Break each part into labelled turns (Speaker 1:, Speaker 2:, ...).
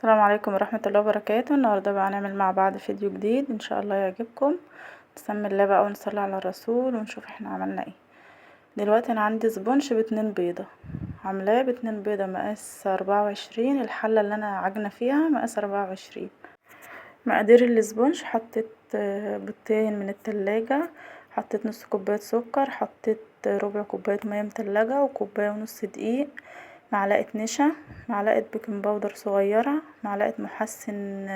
Speaker 1: السلام عليكم ورحمة الله وبركاته. النهاردة بقى هنعمل مع بعض فيديو جديد ان شاء الله يعجبكم. نسمي الله بقى ونصلي على الرسول ونشوف احنا عملنا ايه. دلوقتي انا عندي sponge باتنين بيضة، عاملاه باتنين بيضة مقاس 24، الحلة اللي انا عجنة فيها مقاس 24. مقادير ال sponge: حطيت بيضتين من التلاجة، حطيت نص كوباية سكر، حطيت ربع كوباية مية متلجة، وكوباية ونص دقيق، معلقة نشا، معلقة baking powder صغيرة، معلقة محسن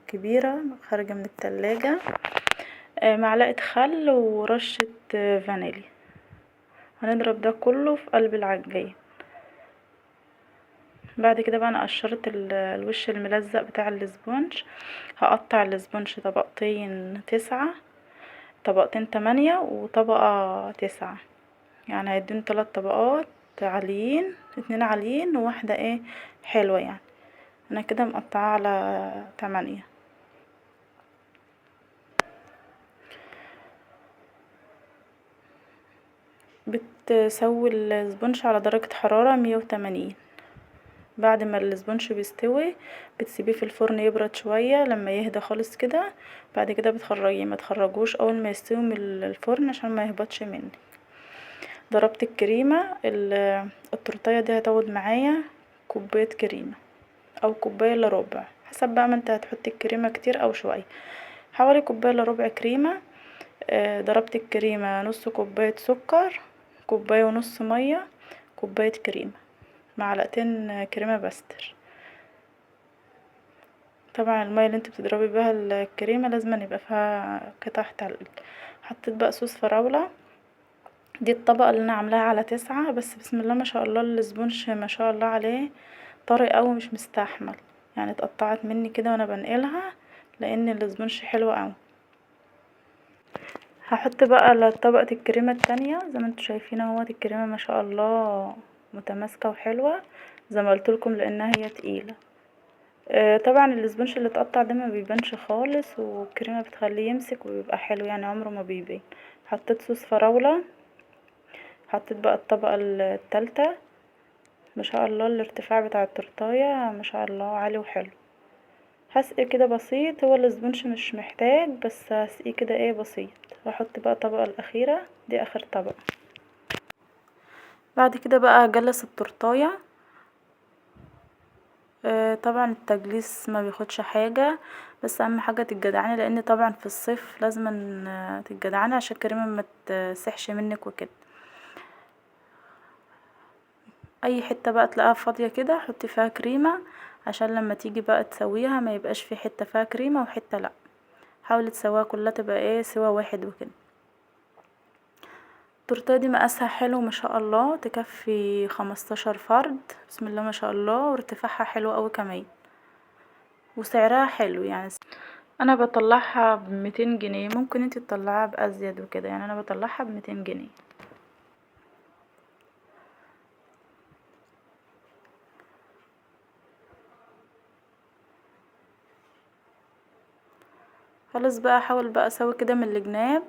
Speaker 1: كبيرة خارجة من التلاجة، معلقة خل، ورشة فانيليا. هنضرب ده كله في قلب العجان. بعد كده بقى انا قشرت الوش الملزق بتاع ال sponge. هقطع ال sponge طبقتين 9، طبقتين 8، وطبقة 9، يعني هيدوني 3 طبقات عاليين، 2 عاليين وواحدة ايه حلوة. يعني انا كده مقطعة على 8. بتسوي ال sponge على درجة حرارة 180. بعد ما ال sponge بيستوي بتسيبيه في الفرن يبرد شوية، لما يهدى خالص كده بعد كده بتخرجيه. ما تخرجوش اول ما يستوي من الفرن عشان ما يهبطش منك. ضربت الكريمة، التورتايه دي هتاخد معايا كوباية كريمة او كوباية الا ربع، حسب بقى ما انت هتحطي الكريمة كتير او شوية، حوالي كوباية الا ربع كريمة. ضربت الكريمة نص كوباية سكر، كوباية ونص مية، كوباية كريمة، معلقتين كريمة باستر. طبعا المية اللي انت بتضربي بيها الكريمة لازم يبقى فيها قطع تلج. حطيت بقى صوص فراولة. دي الطبقة اللي انا عاملاها على 9، بس بسم الله ما شاء الله ال sponge ما شاء الله عليه طري قوي مش مستحمل، يعني اتقطعت مني كده وانا بنقلها لان ال sponge حلو قوي. هحط بقى طبقة الكريمة التانية. زي ما انتوا شايفين اهوت الكريمة ما شاء الله متماسكة وحلوة زي ما قلتلكم لانها هي تقيلة. طبعا ال sponge اللي اتقطع ده ما بيبانش خالص، والكريمة بتخليه يمسك وبيبقى حلو، يعني عمره ما بيبان. حطيت صوص فراولة. حطيت بقى الطبقة التالتة. ما شاء الله الارتفاع بتاع التورتاية ما شاء الله عالي وحلو. هسقي كده بسيط، هو ال sponge مش محتاج بس هسقيه كده ايه بسيط. واحط بقى الطبقة الأخيرة، دي اخر طبقة. بعد كده بقى اجلس التورتاية. طبعا التجليس ما بياخدش حاجة، بس اهم حاجة تتجدعني، لان طبعا في الصيف لازم تتجدعني عشان الكريمة ما تسحش منك وكده. اي حتة بقى تلاقيها فاضية كده حطي فيها كريمة، عشان لما تيجي بقى تسويها ما يبقاش في حتة فيها كريمة وحتة لا. حاولي تسويها كلها تبقى ايه سوا واحد وكده. التورتيه دي مقاسها حلو ما شاء الله، تكفي 15 فرد بسم الله ما شاء الله، وارتفاعها حلو قوي كمان، وسعرها حلو. يعني انا بطلعها بميتين جنيه، ممكن انتي تطلعيها بازيد وكده، يعني انا بطلعها بميتين جنيه. خلاص بقى احاول بقى اسوي كده من الجناب،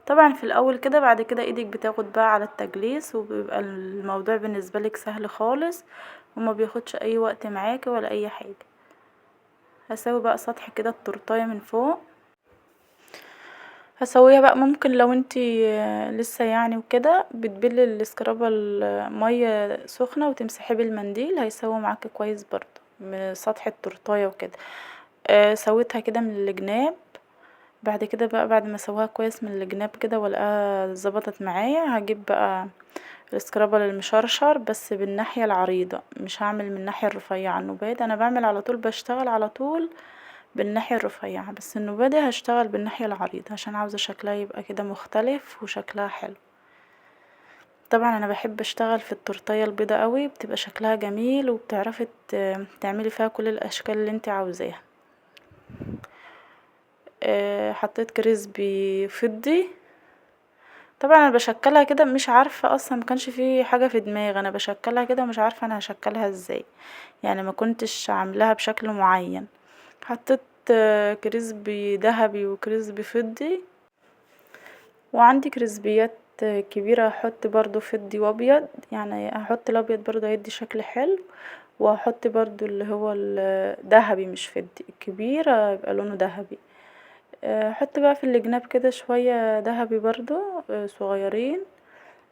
Speaker 1: طبعا في الاول كده، بعد كده ايدك بتاخد بقى على التجليس، وبيبقى الموضوع بالنسبة لك سهل خالص وما بياخدش اي وقت معاكي ولا اي حاجة. هسوي بقى سطح كده التورتايه من فوق، هسويها بقى. ممكن لو انتي لسه يعني وكده بتبلي السكرابة المية سخنة وتمسحيه بالمنديل، هيسوي معاكي كويس برضو من سطح التورتايه وكده. سويتها كده من الجناب. بعد كده بقى بعد ما اسويها كويس من الجناب كده والاقيها ظبطت معايا، هجيب بقى السكرابة المشرشر بس بالناحية العريضة، مش هعمل من الناحية الرفيعة. النوبات انا بعمل على طول، بشتغل على طول بالناحية الرفيعة، بس النوبة دي هشتغل بالناحية العريضة عشان عاوزة شكلها يبقى كده مختلف وشكلها حلو. طبعا انا بحب اشتغل في التورتايه البيضة قوي، بتبقى شكلها جميل وبتعرفي تعملي فيها كل الاشكال اللي انت عاوزاها. حطيت crispy فضي. طبعا انا بشكلها كده مش عارفة اصلا، ما كانش في حاجة في دماغي، انا بشكلها كده مش عارفة انا هشكلها ازاي، يعني ما كنتش عاملاها بشكل معين. حطيت crispy ذهبي و crispy فضي، وعندي كريسبيات كبيرة هحط برضو فضي وابيض، يعني هحط الابيض برضو هيدي شكل حلو، وهحط برضو اللي هو الذهبي مش فضي، الكبير يبقى لونه ذهبي. احط بقى في الجناب كده شوية ذهبي برضو صغيرين.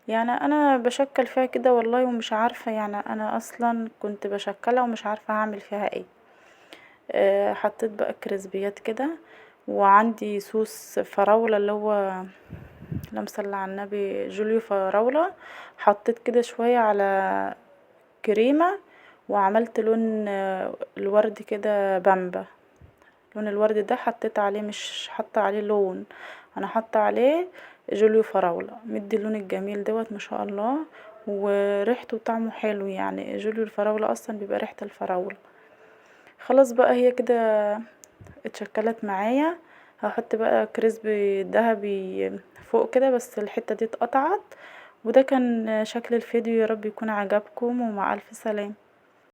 Speaker 1: يعني انا بشكل فيها كده والله ومش عارفة، يعني انا اصلا كنت بشكلها ومش عارفة هعمل فيها ايه. حطيت بقى كريسبيات كده، وعندي صوص فراولة اللي هو اللهم صل على النبي جوليو فراولة، حطيت كده شوية على كريمة، وعملت لون الورد كده بامبا. لون الورد ده حطيت عليه، مش حاطه عليه لون، انا حاطه عليه جوليو فراولة، مدي اللون الجميل دوت ما شاء الله، وريحته وطعمه حلو. يعني جوليو الفراولة اصلا بيبقى ريحة الفراولة. خلاص بقى هي كده اتشكلت معايا. هحط بقى كريسبي ذهبي فوق كده، بس الحتة دي اتقطعت. وده كان شكل الفيديو، يا رب يكون عجبكم، ومع الف سلامة.